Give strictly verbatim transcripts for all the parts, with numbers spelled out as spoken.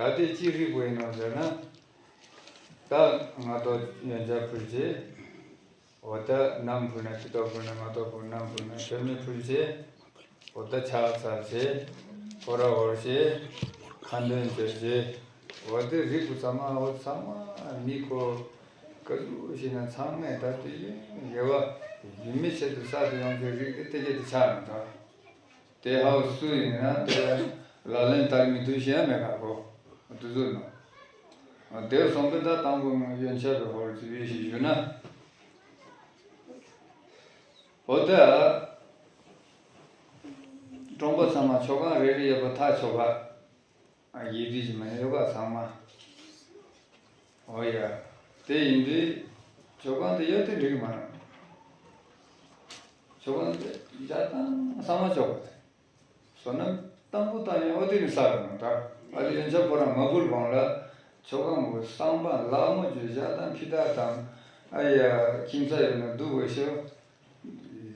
ད་དེ་ཅི་རིགས་པ་ཡིན་ནམ་ཟེར་ན། ད་ང་ཏོག་ཡོན་ཆབ་ཕུལ་རྗེས། འོ་ད་ནམ་ཕུལ་ན་ཕྱི་ཏོག་ཕུལ་ན་ང་ཏོག་ཕུལ་ནམ་ཕུལ་ན་མཆོད་མེ་ཕུལ་རྗེས། འོ་ད་ཕྱག་འཚལ་རྗེས། ཧོ་ར་ཧོར་རྗེས། ཁ་འདོན་བྱས་རྗེས། འོ་དེ་རིགས་པ་ཚང་མ་འོ་ཚང་མ་མི་ཁོ་ག་ཚོད་ཞིག་ན་ཚང་མས་ད་དེ་ཡིན་དགེ་བ་ཡིན་མི་ཆེད་དུ་བསགས་ཏེ་ཡོང་ཚེ་རིགས་དེ་དེ་གས་དེ་ཆགས་ནས་ད། དེ་ཧའོ་སུ་ཡིན་ན་དེ་ལ་ལན་བཏབ་མི་ཐུབ་ཤེས་མེད་ཁ་གོ། དུ་ཟུར་ནོ། དེ་སོང་པའི་ད་དང་པོ་ཡོན་ཆབ་པའི་ཧོར་ཚུལ་བའི་ཞིག་ཞུ་ན། འོ་ད། གྲོང་པ་ཚང་མ་མཆོད་ཁང་རེ་རེ་ཡོད་པ་ཐག་ཆོད་པ། ཡིད་བྲིས་ཀྱི་མ་ཡོད་པ་ཚང་མ། འོ་ཡ། དེ་ཡིན་དུས། མཆོད་ཁང་དེ་ཡོད་དེ་འགྲིག་མ་རེད། མཆོད་ཁང་དེ་འཇའ་ཐང་ས་མ་ཆོག་པ་དེ། བསོད་ནམས་དང་པོ་བཏང་ཡང་ཨོ་དེ་ནི་ས་ར་ནང་ད། ཨ་དེ་ཡོན་ཆབ་ཁོ་རང་མ་བུར་གོང་ལ། མཆོད་ཁང་གི་བསམ་པ་ལག་མོ་བཅོས་ཞག་དང་ཕི་ཐག་དང་། ཨ་ཡ་ཁྱིམ་ས་ཡོད་ན་སྡུག་པོ་ཤོ།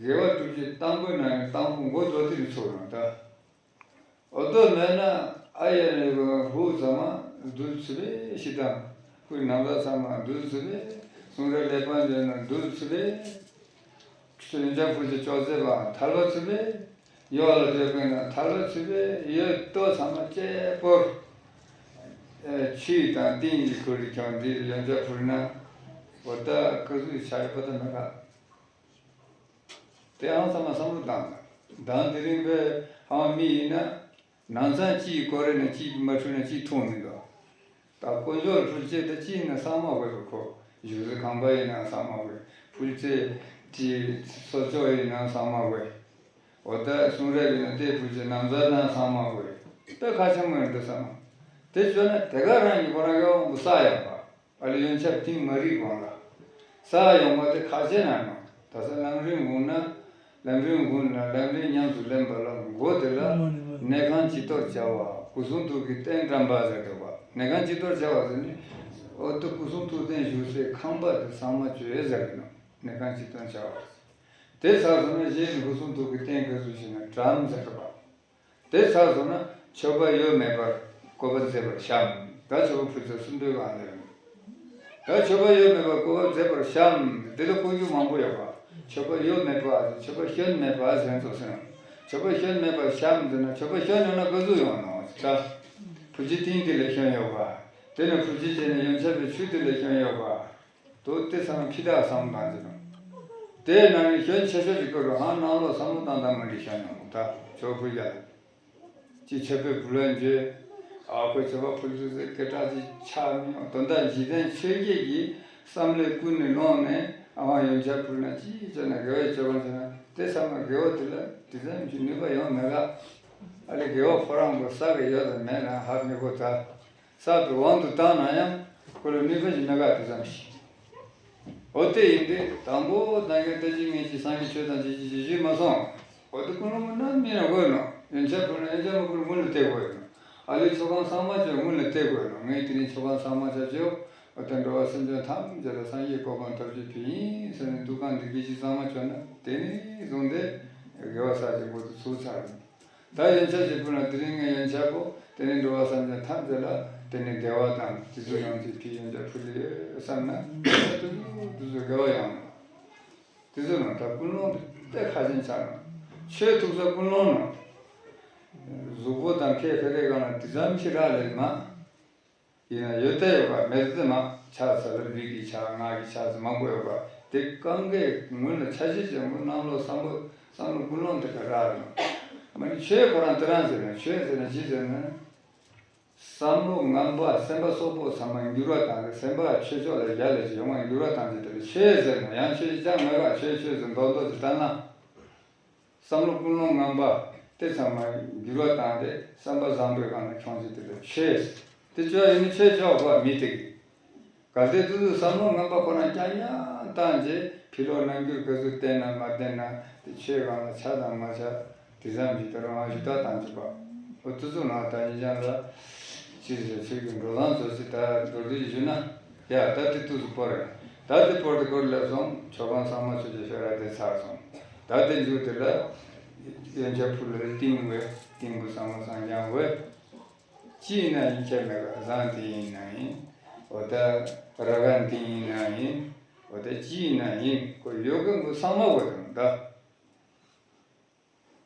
དགེ་བ་སྒྲུབ་ཀྱི་དང་པོའི་ནང་ནས་དང་པོ་མགོ་རྡོ་དེ་ནི་ཚུགས་རང་ད། ཨོ་དོ་མེད་ན་ཨ་ཡ་ནི་ཧུ་ཚང་མ་འདུལ་ཚུལ་བས་ཤི་དང་། ཁོའི་ནང་པ་ཚང་མ་འདུལ་ཚུལ་བས། གསུང་རབ་ལེགས་པར་འཇོན་ན་འདུལ་ཚུལ་བས། ཡོན་ཆབ་ཕུལ་གྱི་ཅོག་ཙེ་བ་ཐལ་བ་ཚུལ་བས། ཡོག་ལ་སྡོད་མཁན་ན་ཐལ་བ་ཚུལ་བས། ཡོད་ལྟོ་ཚང་མ་གཅེས་པོར། ཆུ་དང་ཏིང་གི་ཁུར་གྱི་ཁྱོན་འདི་ཡོན་ཆབ་ཕུལ་ན། འོ་ད་ཀ་ཟུག་ཆ་ཡོད་པ་ད་མེད་ལ། དེ་ཨང་ཚང་མ་བསམ་བློ་བཏང་། དང་དེ་རིང་པའི་ཨང་མི་ཡིན་ན། ནང་ཚང་གཅིག་གི་སྐོར་རེ་ན་གཅིག་མ་འཁྲུལ་ན་གཅིག་མཐོང་མི་འདུག་ད་དཀོན་མཆོག་ལ་ཕུལ་ཆེད་དུ་གཅིག་ཡིན་ན་གསང་མ་དགོས་པ་ཁོ། བཞུགས་ས་ཁང་པ་ཡིན་ན་གསང་མ་དགོས། ཕུལ་ཆེད་ཀྱི་གསོལ་ལྕོག་ཡིན་ན་གསང་མ་དགོས། འོ་ད་གསུང་རབ་ཡིན་ན་དེ་ཕུལ་ཆེད་ན་བཟའ་ན་གསང་མ་དགོས། དཔེ་ཁ་ཆེན་མོ་ཡིན་འདུག་བསམ། དེ་བྱོས་ན་དེ་ག་རང་གི་ཁོ་རང་གི་དབང་པོ་བསགས་ཡོད་པ། ཨ་ལེ་ཡོན་ཆབ་ཐིམ་མ་རིག་གོང་ལ། ས་ཡོང་བ་དེ་ཁ་ཆེ་ན་ནོ། ད་ས་ལམ་རིམ་འོང་ན། ལམ་རིམ་འོང་ན་ལམ་རིམ་ཉམས་སུ་ལེན་པ་ལ་མགོ་དེ་ལ། གནས་ཁང་སྤྱི་གཏོར་བྱ་བ་སྐུ་གསུང་ཐུགས་ཀྱི་རྟེན་བཀྲམ་པ་ཟེར་འདུག་པ། གནས་ཁང་སྤྱི་གཏོར་བྱ་བ་ཟེར་ནི། ཨོ་ཏོ་སྐུ་གསུང་ཐུགས་རྟེན་བཞུགས་སའི་ཁང་པ་དེ་ཚང་མ་བྱོས་ཟེར་གི་ནོ། གནས་ཁང་སྤྱི་གཏོར་བྱ་བ། དེ་ཚར་སོང་ན་གཞན་གྱི་སྐུ་གསུང་ཐུགས་ཀྱི་རྟེན་ག་ཚོད་ཞིག་ན་བཀྲམ་ཟེར་འདུག་པ། དེ་ཚར་སོང་ན་མཆོད་པ་གཡོ་མེད་པར་བཀོད་པ་མཛད་པར་བཤམས། ད་མཆོད་པ་ཕུལ་ཚར་གསུམ་པའི་སྒང་ལ། ད་མཆོད་པ་གཡོ་མེད་པར་བཀོད་པ་མཛད་པར་བཤམས། དེ་ལ་བཀོད་རྒྱུ་མང་པོ་ཡོད་པ། མཆོད་པ་གཡོ་མེད་པ། མཆོད་པ་སྐྱོན་མེད་པ་ཟེར་ཚོ་ཟེར། མཆོད་པ་སྐྱོན་མེད་པར་བཤམས་ཟེར་ན་མཆོད་པ་སྐྱོན་ཡོད་ན་ག་ཚོད་ཡོང་ནོ། ད་ཕུལ་ཆེད་ཏིང་དེ་ལ་སྐྱོན་ཡོད་པ། དེ་ནས་ཕུལ་ཆེད་བྱས་ནས་ཡོན་ཆབ་པའི་ཆུ་དེ་ལ་སྐྱོན་ཡོད་པ། དོ་དེ་ཚང་མ་ཕི་དག་བསམ་བློ་བཏང་ཟེར་ནོ། དེ་ནང་ནས་སྐྱོན་ཆེ་ཤོས་ཀྱི་སྐོར་རུ་ཧང་ནང་ལོགས་བསམ་བློ་བཏང་བཏང་མ་འགྲིག་ཤོད་ནོ། ད་ཆོག་ཕུལ་རྒྱ་ལ། ཅི་མཆོད་པའི་བུ་ལོན་བརྗོད། ཨ་ཁོས་མཆོད་པ་ཕུལ་དུས་ཟེར་སྐད་གྲགས་ཅིག་ཆགས་མི་ཡོང་། དོན་དག་འཇིག་རྟེན་ཆོས་བརྒྱད་ཀྱི་བསམ་བློའི་ཀུན་ནས་ལོངས་ནས་ཨ་མ་ཡོན་ཆབ་ཕུལ་ན་ཅི་བྱས་ན་དགེ་བའི་སྤྱོད་པ་བྱས་ན་དེ་ཚང་མ་དགེ་བ་དེ་ལ་དེ་ཙམ་གྱི་ནུས་པ་ཡོང་མེད་ག། ཨ་ལེ་དགེ་བ་ཁོ་རང་གི་བསགས་ཀྱི་ཡོད་དམ་མེད་ན་ཧ་མི་གོ་ད། བསགས་པའི་དབང་དུ་བཏང་ན་ཡང་ཁོ་ལ་ནུས་པ་ཞིག་མེད་ག་དེ་ཙམ་ཞིག། འོ་དེ་ཡིན་ཏེ་དང་པོ་ད་གིན་ལྟ་ཅི་ངེས་ཀྱི་སངས་རྒྱས་ཆོས་དང་ཅི་ཅི་ཅི་ཞུས་མ་སོང་། འོ་དེ་ཀུན་སློང་མི་རྣམས་མི་ལ་དགོས་ནོ། ཡོན་ཆབ་ཕུལ་ན་ཡོན་ཆབ་མ་ཕུལ་སྔོན་ལ་བལྟས་དགོས་ནོ། ཨ་ལེ་མཆོད་ཁང་གསར་མ་བྱས་སྔོན་ལ་བལྟས་དགོས་ནོ། ངས་དེ་རིང་མཆོད་ཁང་གསར་མ་བྱ་བྱེའོ། འོ་དེ་འགྲོ་བ་སེམས་ཅན་ཐམས་ཅད་ལ་སངས་རྒྱས་གོ་འཕང་ཐོབ་ཅིག་ཕུལ་ཡིན་ཟེར་ནས་འདུ་ཁང་འདི་གི་ཅི་གཙང་མ་བྱོས་ན་དེ་ནས་བཟུང་སྟེ་དགེ་བ་བསགས་ཀྱི་འགོ་དུ་ཚུགས་ཚར་ནོ། ད་ཡོན་ཆབ་ཅིག་ཕུལ་ན་དེ་རིང་ངས་ཡོན་ཆབ་པོ་དེ་ནི་འགྲོ་བ་སེམས་ཅན་ཐམས་ཅད་ལ་དེ་ནི་བདེ་བ་དང་དེ་ཚོ་ཡོང་ཅིག་ཕུལ་ཡོན་ཆབ་ཕུལ་ཡོད་བསམ་ན་དེ་ཚོ་དེ་ཚོ་དགེ་བ་ཡོང་། དེ་ཚོ་ནང་ད་ཀུན་སློང་དེ་ཁ་ཆེན་ཆགས་ནོ། ཆོས་ཐུག་ས་ཀུན་སློང་ནོ། གཟུགས་པོ་དང་ཁེ་ཁེ་རེ་གང་ལ་དེ་ཙམ་ཅིག་རག་ལས་མ། ཡིན་ན་ཡོད་དེ་ཡོད་པ་མེད་དེ་མ་ཆགས་ཚར་ལ་ལུས་ཀྱི་ཆགས་ངག་གི་ཆགས་ཚུལ་མང་པོ་ཡོད་པ་དེ་གང་གའི་སྔོན་ལ་ཆ་ཤས་ཅན་པོ་རྣམ་ལོག་བསམ་པ་བསམ་བློ་ཀུན་སློང་དེ་ག་རག་ནོ། མ་ནི་ཆོས་ཁོ་རང་དེ་རང་ཟེར་ན་ཆོས་ཟེར་ན་ཅི་ཟེར་ན། བསམ་བློ་ངན་པ་སེམས་པ་སོག་པོ་ཚང་མ་འགྱུར་བ་བཏང་སྟེ་སེམས་པ་ཆོས་ཕྱོགས་ལ་རྒྱ་ལས་ཀྱི་ཡོང་བ་འགྱུར་བ་བཏང་ཅི་དེ་ལ་ཆོས་ཟེར་ན་ཡང་ཆོས་ཅི་ཅང་མེད་པ་ཆོས་ཆོས་ཟེར་མདོག་མདོག་ཅིག་བཏང་ན། བསམ་བློ་ཀུན་སློང་ངན་པ་དེ་ཚང་མ་འགྱུར་བ་བཏང་སྟེ་བསམ་པ་བཟང་པོའི་སྒང་ལ་ཁྱོང་ཅི་དེ་ལ་ཆོས། དེ་ཆོས་ཡིན་ནི་ཆོས་ཆོག་པ་མི་དེ་གི། གལ་ཏེ་དུས་སུ་བསམ་བློ་ངན་པ་ཁོ་རང་རྐྱང་རྐྱང་བཏང་རྗེས་ཕྱི་ལོགས་རྣམ་འགྱུར་ག་ཚོད་བསྟན་ན་མ་བསྟན་ན་དེ་ཆོས་སྒང་ལ་ཆགས་དང་མ་ཆགས་དེ་ཙམ་གྱིས་ད་རུང་ང་ཞུ་དག་བཏང་བཅུག་པ། འོ་དུས་ཚོད་ནང་ད་ཉིན་ཅང་ལ་ཕྱིར་ཞེས་ཆོས་ཀྱི་འགྲོ་སྟངས་ཚོ་ཅི་ད་མདོར་བསྡུས་ཞུས་ན། ཡ་ད་དེ་དུས་སུ་བོར་རེད། ད་དེ་བོར་དེ་སྐོར་ལས་སོང་མཆོད་ཁང་ཚང་མ་ཆོས་ཀྱི་ཤོད་ར་དེ་ཚར་སོང་། ད་དེ་མཇུག་དེ་ལ་ཡོན་ཆབ་ཕུལ་ལ་ཏིང་བས་ཏིང་བུ་ཚང་མ་སངས་རྒྱས་བས། ཅི་ཡིན་ན་ཡིན་ཁྱད་མེད་པ། ཟངས་དེ་ཡིན་ན་ཡིན། འོ་ད་ར་གན་དེ་ཡིན་ན་ཡིན། འོ་ད་ཅི་ཡིན་ན་ཡིན། ཁོ་ཡོད་མཁན་པོ་ཚང་མ་བོ་དང་ད།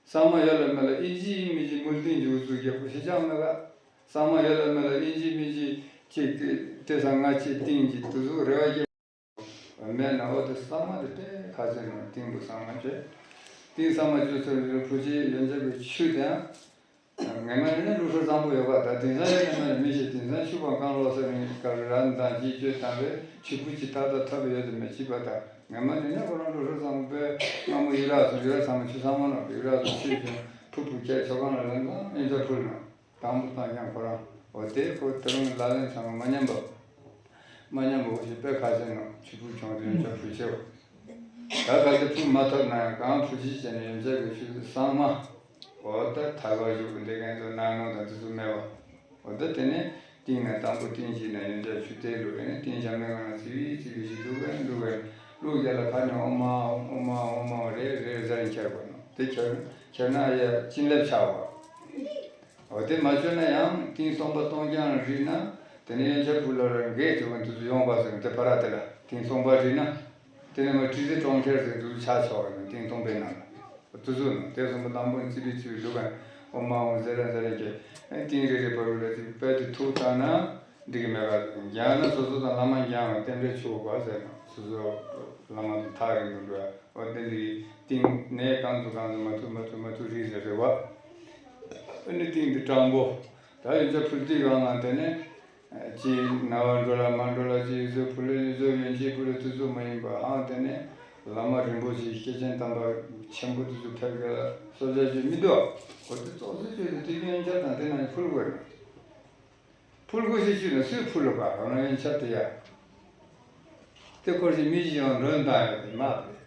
ཚང་མ་ཡོད་ལ་མེད་ལ་ཨིན་ཇི་ཡིན་མིན་གྱི་མུལ་ཏིང་འཇུག་ཚུལ་རྒྱག་པོ་ཞེ་ཅང་མེད་ལ། ཚང་མ་ཡོད་ལ་མེད་ལ་ཨིན་ཇི་མིན་གྱི་ཅིག་དེ་སང་ང་ཅིག་ཏིང་གི་དུ་ཟུག་རེ་བ་རྒྱག་མེད་ན། འོ་དེ་ཚང་མ་དེ་དཔེ་ཁ་ཆེ་ནོ། ཏིང་པོ་ཚང་མ་བྱས། ཏིང་ཚང་མ་བཅོས་ཚུལ་རེ་བུ་ཆེ་ཡོན་ཆབ་པའི་ཆུ་དང་། ངན་མ་ཡིན་ན་ལུགས་སྲོལ་བཟང་པོ་ཡོད་པ་དང་། དེང་སང་ཡོད་ན་མེད་ན་མི་ཤེས། དེང་སང་ཆུ་བང་གང་ལོག་ས་རིང་ག་ར་ར་དང་ཅིག་བཅོས་བཏང་བས་ཆུ་བུ་ཅིག་ཏག་ཏག་ཐོབ་པ་ཡོད་དེ་མེད་ཅིག་པ་དང་། ངན་མ་ཡིན་ན་ཁོ་རང་ལུགས་སྲོལ་བཟང་པོའི་སྔ་མོ་ཡུལ་ལ་སོང་། ཡུལ་ལ་ཚང་མ་ཆུ་ཚང་མ་ནོ། ཡུལ་ལ་སོང་ཆུ་བྱུང་ཕུ་ཕུ་ཁྱེར་ཆོ་གང་ལ་ལན་དང་ཨེ་འཛོ་ཕུལ་ནོ། དང་པོ་དང་ཡང་ཁོ་རང་འོ་དེ་ཁོ་དེ་རིང་ལ་ལན་ཚང་མ་མ་ཉམས་པ། མ་ཉམས་པ་ཞིག་དཔེ་ཁ་ཆེ་ནོ། ཆུ་ཕུ་ཆུང་དེ་ཡོན་ཆབ་ཕུ་ཆེ་བ། ད་ག་ཚོད་ཕུ་མ་ཐོབ་ན་ཡང་གང་ཕུ་ཆེ་བྱས་ནས་ཡོན་ཆབ་ཀྱི་ཆུ་ཚང་མ། འོ་ད་ཐར་པ་བཞུགས་པའི་འདི་གན་དུ་ནང་ནང་དང་དུ་ཚུགས་མེད་པ། འོ་ད་དེ་ནས་ཏིང་ན་དང་པོ་ཏིང་ཞིག་ན་ཡོན་ཆབ་ཆུ་དེ་བླུགས་ནས་ཏིང་ཞབས་ནས་གང་ན་ཚིག་ཚིག་ཞིག་བླུགས་པས་བླུགས་པས་བླུགས་རྒྱ་ལ་ཁ་ནས་ཨོ་མ་ཨོ་མ་ཨོ་མ་རེ་རེ་ཟེར་འཁྱེར་དགོས་ནོ། དེ་འཁྱེར་འཁྱེར་ན་ཡ་བྱིན་རླབས་ཆགས་པ། འོ་དེ་མ་བཅོས་ན་ཡང་ཏིང་སྟོང་པ་སྟོང་རྐྱང་རིག་ན། དེ་ནས་ཡོན་ཆབ་ཕུལ་ལ་རང་འགས་དེ་བོ་འདུ་ཚུགས་ཡོང་བ་ཟེར་དེ་ཕ་ར་དེ་ལ་ཏིང་སྟོང་པ་རིག་ན། དེ་ནས་མ་ཏྲི་ཟེ་གྲོང་ཁྱེར་ཟེར་འདུ་ཚུགས་ཆགས་ཆོག་གི་ན་ཏིང་སྟོང་པའི་ནང་ལ་འདུ་ཚུགས་ནོ། དེ་གསུམ་པོ་དང་པོ་ཙི་པི་ཙི་པི་བླུགས་པས་ཨོ་མ་ཨོ་ཟེར་ར་ཟེར་ར་གྱི་ཏིང་རེ་རེ་བར་བར་ལ་ཙི་པི་དཔལ་དུ་ཐུགས་བཏང་ན། འགྲིག་གི་མེད་པ། སྦྱངས་ན་སོ་སོ་དང་བླ་མ་སྦྱངས་པ་རྟེན་འབྲེལ་ཆུ་བོ་བ་ཟེར་ན་སོ་སོ་བླ་མ་དང་ཐག་རིང་དུ་འགྲོ་བ། འོ་དེ་འདི་ཏིང་ནས་གང་དུ་གང་དུ་མ་ཐུག་མ་ཐུག་མ་ཐུག་རིག་ཟེར་རེ་བ། ཨ་ནི་ཏིང་འདི་དྲང་པོ། ད་ཡོན་ཆབ་ཕུལ་དུས་གང་ལ་དེ་ནས་ཅི་ན་བ་འགྲོ་ལ་མ་འགྲོ་ལ་ཅི་ཡོད་ཚོད་ཕུལ་ལ་ཡོད་ཚོད་ཡོན་ཆབ་ཕུལ་ལ་དུས་ཚོད་མ་ཡིན་པ་ཧང་དེ་ནས་བླ་མ་རིན་པོ་ཆེ་སྐྱེས་ཆེན་དམ་པ་ཆེན་པོ་དུས་ཚོད་ཕེབས་ག་ལ་གསོལ་ཇ་ཅིག་མི་འདུག་འོ་དེ་ཙོག་ཙེ་ཅོས་ཏེ་དུས་ཡོན་ཆབ་དང་དེ་ན་ཕུལ་དགོས་ན། ཕུལ་དགོས་ཞེས་བཅུག་ན་སུས་ཕུལ་ལོ་ག་རང་ཡོན་ཆབ་དེ་ཡ། དེ་སྐོར་ཞིག་མི་ཞིག་ཡང་མགྲོན་བཏང་ཡོད་དེ་མ་རེད།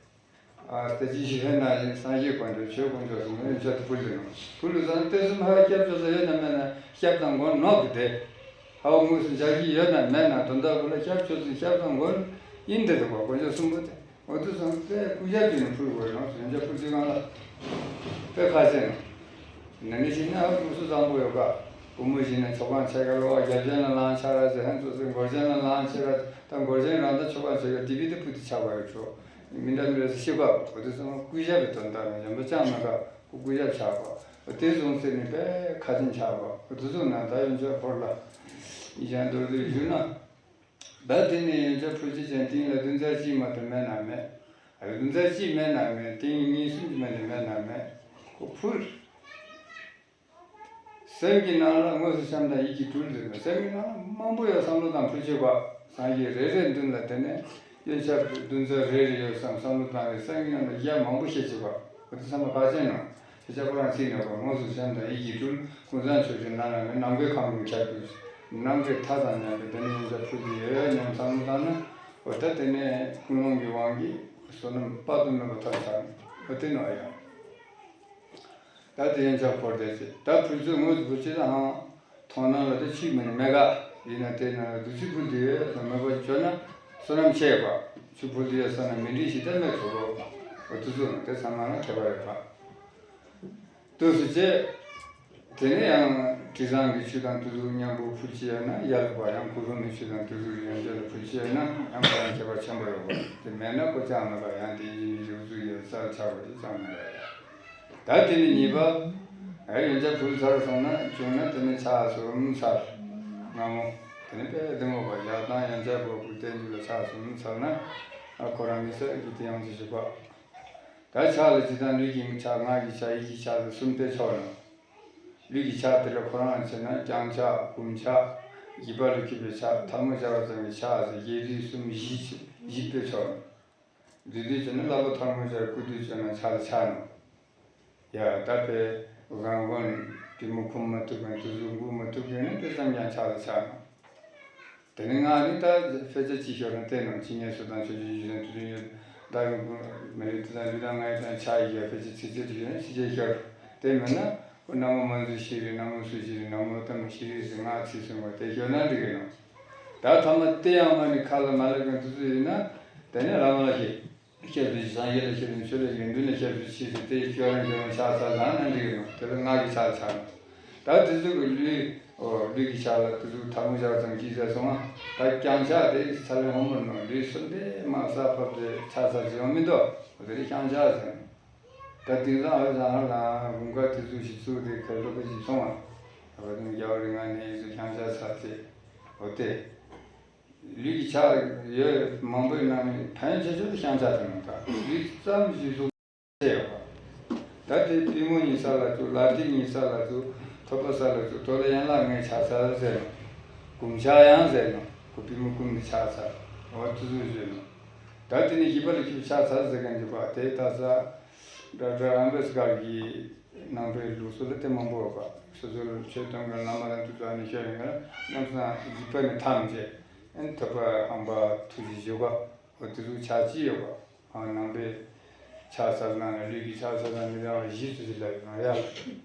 ཨ་དེ་ཅི་ཞིག་ཧེ་ན་ཡིན་སངས་རྒྱས་དཀོན་མཆོག་ཆོས་དཀོན་མཆོག་གསུམ་ཡོན་ཆབ་དེ་ཕུལ་དེ་ནོ། ཕུལ་ལོ་ཙང་དེ་གསུམ་ཧ་སྐྱབས་བཅོལ་ས་ཡོད་ན་མེད་ན་སྐྱབས་དང་མགོན་ནོག་གི་དེ། ཧ་བ་དངོས་སུ་འཇགས་ཀྱི་ཡོད་ན་མེད་ན་དོན་དག་བུ་ལ་སྐྱབས་བཅོལ་ཚུལ་སྐྱབས་དང་མགོན་ཡིན་དེ་འདུག་ག་དཀོན་མཆོག་གསུམ་པོ་དེ། འོ་དུ་སོང་དེ་སྐུ་ཞབས་ཀྱི་ནི་ཕུལ་དགོས་ནོ། ཡོན་ཆབ་ཕུལ་དུས་གང་ལ་དཔེ་ཁ་ཟེར་ནོ། ན་ནི་ཞིག་ན་ཨ་ཁུ་སུ་བཟང་པོ་ཡོད་ག་བུ་མོ་ཞིག་ན་ཆོ་གང་ཆེ་ག་ལོ་རྒྱབ་ཆེན་ལ་ལང་ཆ་ར་ཟེར་ཧན་ཚོ་ཟེར་མགོར་ཆེན་ལ་ལང་ཆེ་ར་ད་མགོར་ཆེན་རང་ད་ཆོ་གང་ཆེ་ག་དི་བི་དི་ཕུ་དི་ཆ་བ་ཡོད་ཆོ་མི་འདྲ་མི་རེ་ཤི་བ་འོ་དུ་སོང་སྐུ་ཞབས་པའི་དོན་དག་ན་ཡོན་པ་ཅང་མེད་ག་སྐུ་སྐུ་ཞབས་ཆགས་པ་འོ་དེ་སོང་ཟེར་ནི་དཔེ་ཁ་ཆེན་ཆགས་པ་འོ་དུ་སོང་ན་ད་ཡོན་ཆབ་ཕོར་ལ་ཡི་ཅང་མདོར་བསྡུས་ཞུ་ན། ད་དེ་ནས་ཡོན་ཆབ་ཕུལ་ཅི་ཅན་ཏིང་ལ་བདུན་ཚར་གཅིག་མ་གཏོགས་མེད་ན་མེད། ཨ་བདུན་ཚར་གཅིག་མེད་ན་མེད། ཏིང་གཉིས་གསུམ་གྱི་མེད་ན་མེད་ན་མེད། ཁོ་ཕུལ། སེམས་ཀྱི་ནང་ལ་དངོས་སུ་བཤམས་དང་ཡིད་ཀྱིས་སྤྲུལ་ཟེར་ན་སེམས་ཀྱི་ནང་ལ་མང་པོ་ཡོད་བསམ་བློ་བཏང་ཕུལ་ཅིག་པ། སངས་རྒྱས་རེ་རེ་མདུན་ལ་དེ་ནས་ཡོན་ཆབ་བདུན་ཚར་རེ་རེ་ཡོད་བསམ་བསམ་བློ་བཏང་རེ་སེམས་ཀྱི་ནང་ལ་ཡ་མང་པོ་བཤད་ཅིག་པ། ཁོ་ཚོ་བསམ་པ་ཁ་ཅན་ནོ། དེ་ཆ་ཁོ་རང་ཚིག་ནས་གོ་དངོས་སུ་བཤམས་དང་ཡིད་ཀྱིས་སྤྲུལ། ཀུན་བཟང་ཆོས་ཀྱི་ནང་ལ་ནི་ནམ་མཁའི་ཁམས་ཀྱི་ཁྱབ་པའི་ནམ་མཁའི་མཐའ་དང་མཉམ་པའི་དེ་ནི་ཡོན་ཆབ་ཕུལ་གྱི་ཡོད་ཡ་སྙམ་བསམ་བློ་བཏང་ན། འོ་ད་དེ་ནས་ཀུན་སློང་གི་དབང་གིས་བསོད་ནམས་དཔག་ཏུ་མེད་པ་ཐོབ་ཚར་ནས་འོ་དེ་ནོ་ཡ། ད་དེ་ཡོན་ཆབ་ཕོར་དེ་ཚེ་ད་ཕུལ་ཚོད་དངོས་སུ་ཕུལ་ཚོད་ད་ཧང་མཐོང་སྣང་ལ་དེ་ཆུད་མིན་མེད་ག་ཡིན་ན་དེ་ན་ལ་དུ་ཆུ་ཕུལ་དུ་ཡོད་ཟེར་མོས་པ་བྱོས་ན་བསོད་ནམས་ཆེ་བ་ཆུ་ཕུལ་དུ་ཡོད་ཟེར་ན་མི་འགྲིག་ཞིག་ད་མེད་ཚོ་རོ། འོ་དུ་ཚོད་ན་དེ་ཚང་མ་ལ་ཁྱད་པར་ཡོད་པ། དུས་སུ་བྱས། དེ་ནས་ཡང་དྲི་བཟང་གི་ཆུ་དང་དུ་ཟུག་མཉམ་པོ་ཕུལ་ཅི་ཡོད་ན་ཡ་ལ་བ་ཡང་གུ་རུ་མའི་ཆུ་དང་དུ་ཟུག་ཡོན་ཏན་ལ་ཕུལ་ཅི་ཡོད་ན་ཡང་བ་ཡང་ཁྱད་པར་ཆེན་པོ་ཡོད་པ་དེ་མེད་ན་ཀོ་ཅང་མེད་པ་ཡང་དེ་ཡིན་མི་ཞིག་ཟུག་ཡོད་ས་ཆགས་པ་ཅི་ཅང་མེད་པ་ཡ། ད་དེ་ནས་གཉིས་པ། ཨ་ཡོན་ཆབ་ཕུལ་ཚར་སོང་ན་བྱུང་ན་དེ་ནས་ཕྱག་གསུམ་ཚར། སྔ་མོ། དེ་ནས་དཔེ་བདེ་མོ་བ་ཡག་དང་ཡོན་ཆབ་བ་ཕུལ་བསྟན་འགྱུར་ལ་ཕྱག་གསུམ་ཚར་ན། ཨ་ཁོ་རང་མི་ས་གི་དེ་ཡང་ཚེ་ཞིག་པ། ད་ཕྱག་ལ་ཇི་ལྟར་ལུས་ཀྱི་ཕྱག་ངག་གི་ཕྱག་ཡིད་ཀྱི་ཕྱག་ཟེར་གསུམ་སྟེ་ཆོག་ནོ། ལུས་ཀྱི་ཕྱག་དེ་ལ་ཁོ་རང་ལ་བྱས་ན་རྐྱང་ཕྱག་བསྐུམ་ཕྱག་སྒྱིད་པ་ལ་འཁྱུད་པའི་ཕྱག་ཐལ་མོ་སྦྱར་བ་ཙམ་གྱི་ཕྱག་ཟེར་བརྒྱད་རིགས་གསུམ་བཞི་བཞི་སྟེ་ཆོག་ནོ། འདུས་དུས་བྱས་ན་ལག་པ་ཐལ་མོ་སྦྱར་བསྐུམ་དུས་བྱས་ན་ཕྱག་ལ་ཕྱག་ནོ། ཡ་ད་པའི་གང་གོན་གྲི་མོ་ཁུམ་མ་ཐུབ་མཁན་དུ་ཟུག་འགུག་མ་ཐུབ་མཁན་ནི་དེ་ཙམ་ཀྱང་ཕྱག་ལ་ཕྱག་ནོ། དེ་ནི་ང་ནི་ད་དཔེ་ཆ་ཅིག་ཤོར་ན་བལྟས་ནོ། ཇི་སྙེད་སུ་དང་ཆོས་ཅན་ཇི་བཞིན་དུ་དུ་ཡོད་ད་ཡོང་གུ་མི་རིགས་དེ་དང་ལུས་དང་ངག་ཡིད་དང་ཕྱག་ཡིག་ཡ་དཔེ་ཆ་ཚིག་ཚིག་དུ་ཡོད་ན་ཕྱི་རྒྱལ་ཤོར་དེ་མིན་ན་ཁོ་ན་མོ་མ་འཛུལ་ཤི་རེད་ན་མོ་སུ་ཤི་རེད་ན་མོ་ལྟ་མོ་ཤི་རེད་ཟེར་ང་ཚིག་སོང་བ་དེ་ཤོར་ན་འགྲིག་གི་ནོ། ད་ཐ་མ་དེ་ཡང་མ་ནི་ཁ་ལ་མ་ལབ་མཁན་དུ་ཚུ་ཡིན་ན་དེ་ནི་རང་ལ་ཤེས། སྐྱབས་སུ་མཆི། སངས་རྒྱས་ལ་སྐྱབས་སུ་མཆི། ཆོས་ལ་སྐྱབས་སུ་མཆི། མདུན་ལ་སྐྱབས་སུ་མཆི་ཟེར་དེ་སྐྱོ་རང་སྐྱོ་རང་ཕྱག་འཚལ་ལངས་ན་འགྲིག་གི་ནོ། དེ་ལ་ངག་གི་ཕྱག་འཚལ་ནོ། ད་དེ་ཚོ་གི་ལུས། ཨོ་ལུས་ཀྱི་ཆ་ལ་དེ་ཚོ་ཐལ་མོ་སྦྱར་ཙམ་གྱིས་ཟེར་སོང་ང་། ད་རྐྱང་ཕྱག་དེ་ཚ་ལེན་ཧོ་མོ་ནང་ལུས་གསུམ་དེ་མ་ས་ཕབ་སྟེ་ཕྱག་འཚལ་ཟེར་ཡོང་མི་འདུག་ཨོ་དེ་རིང་རྐྱང་ཕྱག་ཟེར། ད་དེང་སང་ཨ་ཟ་ཧ་ལ་དགུན་ཁ་དེ་ཚོ་ཞིག་ཚུགས་ཏེ་ཁ་ལོ་ཁ་ཞིག་སོང་བ། ད་བར་དུ་རྒྱལ་བ་རིགས་ལྔ་ནས་ཡིན་ཚུལ་རྐྱང་ཕྱག་ཚར་ཚེ། འོ་དེ། ལུས་ཀྱི་ཆ་ཡོད་མང་པོའི་ནང་ནས་ཕན་ཆེ་ཤོས་དེ་རྐྱང་ཕྱག་དེ་མིན་ད་ལུས་ཙམ་ཞིག་གཟུགས་ཡོད་པ། ད་དེ་པུས་མོ་གཉིས་ས་ལ་བཙུགས། ལག་མཐིལ་གཉིས་ས་ལ་བཙུགས། ཐོད་པ་ས་ལ་བཙུགས། དོ་ལ་ཡན་ལག་ལྔའི་ཕྱག་འཚལ་ཟེར་ནོ། བསྐུམ་ཕྱག་ཡང་ཟེར་ནོ། ཁོ་པུས་མོ་བསྐུམ་ནས་ཕྱག་འཚལ། འོ་དེ་ཚོ་བཟོས་ནོ། ད་དེ་ནས་བཞི་པ་ལ་ཁྱོད་ཕྱག་འཚལ་ཟེར་མཁན་གྱི་པ་དེ་ད་ས། སྒྲ་སྒྲ་རམ་པས་སྒར་གྱི་ནང་པའི་ལུགས་སྲོལ་ལ་དེ་མང་པོ་ཡོད་པ། སོ་སོ་ལ་ཆོས་སྟོན་མཁན་བླ་མ་རང་དུ་བཙལ་ནས་བཤད་ཡོང་ན་རྣམ་སྣང་བཞི་པ་ནས་ཐམས་ཅད་ཨན་ཐོབ་པ་ཨམ་པ་ཐུགས་རྗེ་བཞུགས་པ། འོ་དེ་ཚོ་ཕྱག་ཅི་ཡོད་པ། ཨ་ནང་པའི་ཕྱག་འཚལ་ནང་ལ་ལུས་ཀྱི་ཕྱག་འཚལ་ནང་མི་འདྲ་བ་བཞི་ཚོ་ཞིག་ལ་ཡོད་ན་ཡ།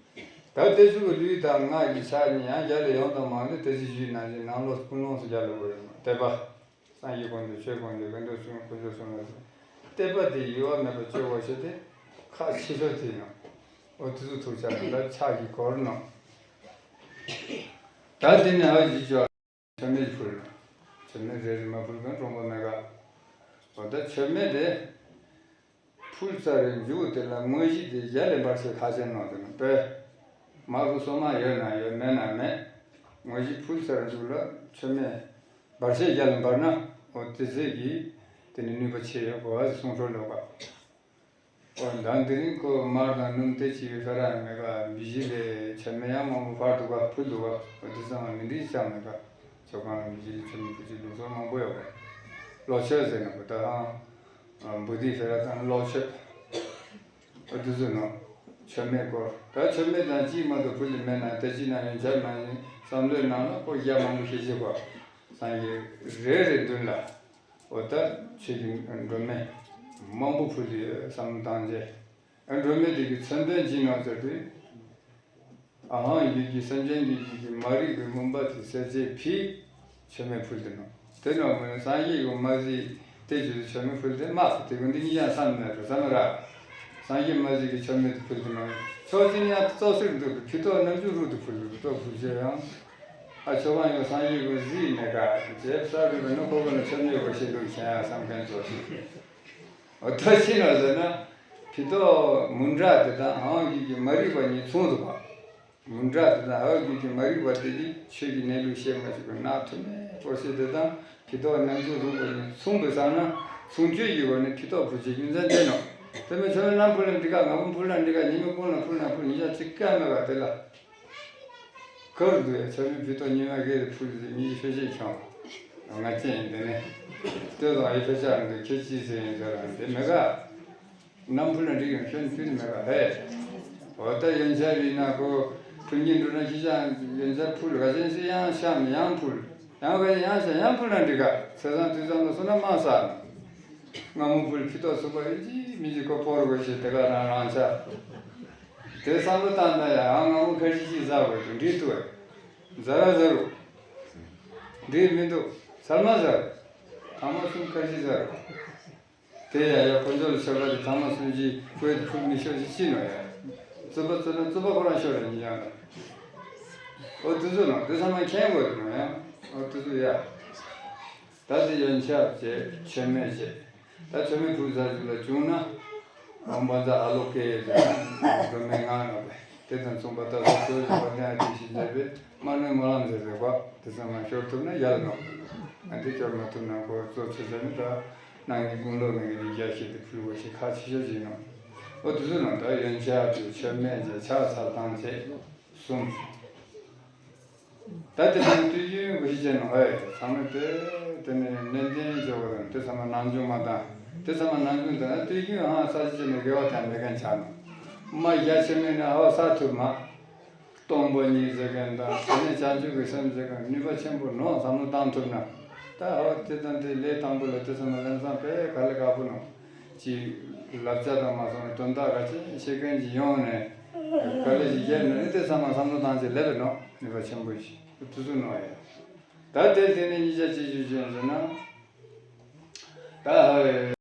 ད་དེ་ཚོ་གི་ལུས་དང་ངག་གི་ཕྱག་གཉིས་ཡང་རྒྱ་ལས་ཡོང་དང་མང་དུ་དེ་ཚོ་ཞུས་ནང་བཞིན་ནང་ལོགས་ཀུན་སློང་སུ་རྒྱ་ལ་དགོས་ཡོད་མ་དད་པ། སངས་རྒྱས་དགོངས་དོན་ཆོས་དགོངས་དོན་དགེ་འདུན་གསུམ་དཀོན་མཆོག་གསུམ་ལ་གསོལ། དད་པ་དེ་གཡོ་བ་མེད་པར་སྤྱོད་དགོས་ཤེས་དེ་ཁག་ཆེ་ཤོས་དེ་ཡིན་ནོ། འོ་དེ་ཚོ་ཐུགས་ཆགས་དང་ཕྱག་གིས་བསྐོར་ནོ། ད་དེ་ནས་ཨ་ཞེས་བྱ། མཆོད་མེ་ཕུལ་ནོ། མཆོད་མེ་རེ་རེ་མ་ཕུལ་མཁན་གྲོང་པ་མེད་ག་འོ་ད་མཆོད་མེ་དེ། ཕུལ་ཚར་བའི་མཇུག་དེ་ལ་དངོས་གཞི་དེ་གཞན་ལས་འབར་ཆེ་ཁ་ཆེ་གནང་དེ་ནི་པས། མ་གི་སོ་མ་ཡོད་ན་ཡོད་མེད་ན་མེད། དངོས་གཞི་ཕུལ་ཚར་བའི་མཇུག་ལ་མཆོད་མེ་འབར་ཆེ་གཞན་ལས་འབར་ན་འོ་དེ་ཚེ་གི་དེ་ནི་ནུས་པ་ཆེ་ཡོད་གོ་བ་གསུང་སྲོལ་ཡོད་པ། འོ་ད་དེ་རིང་ཁོ་མར་དང་སྣུམ་དེ་ཅི་བའི་ཁ་ར་མེད་ག་འབི་གཞི་ལས་མཆོད་མེ་ཡང་མང་པོ་ཕར་འདུག་ག་ཕུལ་འདུག་ག་འོ་དེ་ཚང་མ་མི་འདྲི་ཅང་མེད་ག་ཚོ་གང་ལ་འབི་གཞི་ལས་མཆོད་མེ་ཕུལ་ཅི་ལུགས་སྲོལ་མང་པོ་ཡོད་པ། ལོ་མཆོད་ཟེར་ན་གོ་ད་ཧང་། འབུ་དི་ཧེ་ར་དང་ལོ་མཆོད། ཨ་དེ་ཚོ་ནང་མཆོད་མེ་སྐོར་ད་མཆོད་མེ་དང་གཅིག་མ་གཏོགས་ཕུལ་ལི་མེད་ན་ད་ཅི་ན་ཡོན་ཆབ་ནང་བཞིན་བསམ་བློའི་ནང་ལ་ཁོ་རྒྱ་མང་པོ་ཤེས་བྱེད་པ། སངས་རྒྱས་རེ་རེ་མདུན་ལ་འོ་ད་ཆོས་ཀྱི་སྒྲོན་མེ་མང་པོ་ཕུལ་ལི་བསམ་བློ་བཏང་རྗེས་ཨ་སྒྲོན་མེ་དེ་གི་མཚོན་དོན་ཅི་ནོ་ཟེར་དུས། ཨ་ཧང་ཡུལ་གྱི་སེམས་ཅན་གྱི་ཡུལ་གྱི་མ་རིག་པའི་མུན་པ་དེ་སེལ་ཆེད་ཕྱིར་མཆོད་མེ་ཕུལ་དེ་ནོ། དེ་ནོ་མ་ནི་སངས་རྒྱས་ཀྱི་མ་གཟིགས་དེ་རྒྱུ་དུ་མཆོད་མེ་ཕུལ་དེ་དམག་སུ་དེ་ཀུན་འདི་གཉིས་ཀྱང་བསམ་མེད་དུ་བསམ་མེད་ར། སངས་རྒྱས་མ་གཟིགས་ཀྱི་མཆོད་མེ་དེ་ཕུལ་དེ་ནོ། ཕྱོགས་གཅིག་ནས་ཙོག་སིར་འདུག་གི་ཕི་ཏོག་རྣམ་འགྱུར་རུ་དུ་ཕུལ་དུ་ཕི་ཏོག་ཕུལ་བྱས་ཡང་། ཨ་ཆོས་པ་ཡང་སངས་རྒྱས་ཀྱི་གཟིགས་མེད་ཀ་རྗེ་ས་རུ་མེ་ནོ་ཁོ་ཁོ་ནི་མཆོད་མེ་གོ་ཤེས་འདུག་མཁྱེན་ཡང་བསམ་མཁན་ཙོག་སི། འོ་ད་ཕྱིན་ལ་ཟེར་ན། ཕི་ཏོག་མུན་དྲག་དེ་དང་ཧང་ཡུལ་གྱི་མ་རིག་པ་གཉིས་མཚུངས་འདུག་པ། མུན་དྲག་དེ་དང་ཧང་ཡུལ་གྱི་མ་རིག་པ་དེ་གིས་ཆོས་ཀྱི་གནས་ལུགས་ཤེས་མ་བྱུང་བའི་ནག་ཐུ་མེད་པོ་ཞིག་དེ་དང་ཕི་ཏོག་རྣམ་འགྱུར་རུང་བ་གཉིས་མཚུངས་པའི་ས་ན་མཚུངས་ཆོས་ཀྱི་སྒོ་ནས་ཕི་ཏོག་ཕུལ་ཆེད་རྒྱུ་མཚན་དེ་ནོ། དེ་མིན་ཆོས་ནམ་ཕུལ་ན་འགྲིག་ག་ང་བུ་ཕུལ་ན་འགྲིག་ག་ཉི་མ་ཕུལ་ན་ཕུལ་ན་ཕུལ་ཉི་ཤ་གཅིག་ཀ་མེད་པ་དེ་ལ། གར་འདུག་ཡ་ཆ་མི་བུ་ཏོ་ཉི་མ་གེ་རེ་ཕུལ་ཟེར་མི་ཡི་ཕྱོགས་ཞེས་ཁྱོང་། ང་ཅན་ཡིན་དེ་ནས། ལྟོས་དང་ཡི་ཕྱོགས་ཆ་འདུག་ཁྱེད་ཅི་ཟེར་ཡིན་ཟེར་རང་དེ་མེད་ག་ནམ་ཕུལ་ན་འགྲིག་ཡོང་ཁྱོད་ཕུལ་མེད་ག་ཧེ། འོ་ད་ཡོན་ཆབ་ཡིན་ན་ཁོ་ཕུལ་གྱིན་འགྲོ་ན་ཤི་ཤ་ཡོན་ཆབ་ཕུལ་ག་ཅན་སི་ཡང་ཤམ་ཡང་ཕུལ། ཡང་ག་ཡང་ཤ་ཡང་ཕུལ་ན་འགྲིག་ག་ཚེ་བཟང་དུས་བཟང་ལ་སོང་ན་མ་ཟ། སྔ་མོ་ཕུལ་ཕི་ཏོག་ཚུགས་པ་ཡིན་གྱི་མི་གཅིག་ཁོ་ཕོར་དགོས་ཤེས་དེ་ག་རང་རང་ཆ། དེ་བསམ་བློ་བཏང་ན་ཡང་ཨ་སྔ་མོ་ཁ་ཤས་ཤིག་ཟ་དགོས་ཀྱི་འགྲིག་འདུག་བས། ཟ་ར་ཟ་རུ། འགྲིག་མི་འདུག་ཚར་མ་ཟ་རུ། ཐ་མ་གསུམ་ཁ་ཤས་ཟ་རུ། དེ་ཡ་ཡ་དཀོན་མཆོག་ལ་མཆོད་པ་དེ་ཐ་མ་གསུམ་གྱི་བཀོད་དེ་ཕུལ་མི་ཤོར་ཞིག་ཅི་ནོ་ཡ། རྩུབ་པ་རྩུབ་ན་རྩུབ་པ་ཁོ་རང་ཤོར་ར་ཡིན་ཀྱང་ལ། ཨོ་དེ་ཚོ་ནོ་དེ་ཚང་མ་མཁྱེན་དགོས་དེ་ནོ་ཡ། ཨོ་དེ་ཚོ་ཡ། ད་དེ་ཡོན་ཆབ་བྱས་མཆོད་མེ་བྱས། ད་མཆོད་མེ་ཕུལ་ཚར་ཞིག་ལ་བྱུང་ན། འོ་བཛྲ་ཨ་ལོ་ཀེ་ཟེར་ན་སྒྲོལ་མའི་ངག་ནོ་བས་དེ་དང་མཚུངས་པ་ད་ལྟ་ཆོས་ཀྱི་བར་དན་ཨ་ཏི་ཤི་མཛད་པའི་དམར་མོའི་སྨོན་ལམ་ཟེར་བའི་བ་དེ་ཚང་མ་ཤོར་ཐུབ་ན་ཡག་ནོ། ཨ་འདི་ཤོར་མ་ཐུབ་ན་ཁོ་གཙོ་ཆེ་ས་ནི་ད་ནང་གི་དགུང་ལོ་ངེད་ཀྱི་རྒྱ་ཤེས་དེ་ཕུལ་བ་ཞིག་ཁག་ཆེ་ཤོས་ཤིག་ནོ། ཨོ་དེ་ཚོ་ནང་ད་ཡོན་ཆབ་ཀྱི་མཆོད་མེ་བྱས་ཕྱག་འཚལ་སྟངས་བྱས་གསུམ། ད་དེ་དང་དུས་རྒྱུན་འགོ་ཤེས་ཅན་ནོ་ཨེ་ཚང་མས་དེ་དེ་ནས་ནན་ཏན་འཇོག་པ་དང་དེ་ཚང་མ་ནང་སྦྱོང་མ་དང་དེ་ཚང་མ་ནང་སྦྱོང་དང་དུས་རྒྱུན་ཧང་ས་ཅི་ཅི་ནས་དགེ་བ་དང་མེད་མཁན་ཆགས་ནོ། མ་རྒྱ་ཆེ་མེད་ན་ཧ་ས་ཐུབ་མ། སྟོང་པ་ཉིད་ཟེར་མཁན་དང་དེ་ནས་བྱང་ཆུབ་ཀྱི་སེམས་ཟེར་མཁན་ནུས་པ་ཆེན་པོ་ནོ་བསམ་བློ་བཏང་ཐུབ་ན། ད་ཧ་དེ་དང་དེ་ལས་དང་པོ་ལ་དེ་ཚང་མ་ལམ་སང་དཔེ་ག་ལེ་དཀའ་པོ་ནོ། ཅིག་བསླབ་བྱ་དང་མ་སོང་ནས་དོན་དག་ག་ཅི་ཤེས་མཁན་ཅིག་ཡོང་ནས། ག་ལེ་ཞིག་བརྒྱབ་ནས་ནི་དེ་ཚང་མ་བསམ་བློ་བཏང་ཚེ་ལེགས་པའི་ནོ་ནུས་པ་ཆེན་པོ་ཞིག་དུ་ཚུད་ནོ་ཡ། ད་དེ་དེ་ནས་གཉིས་ཆ་ཅི་ཞུ་ཅན་ཟེར་ན། ད་ཧ་ཡ།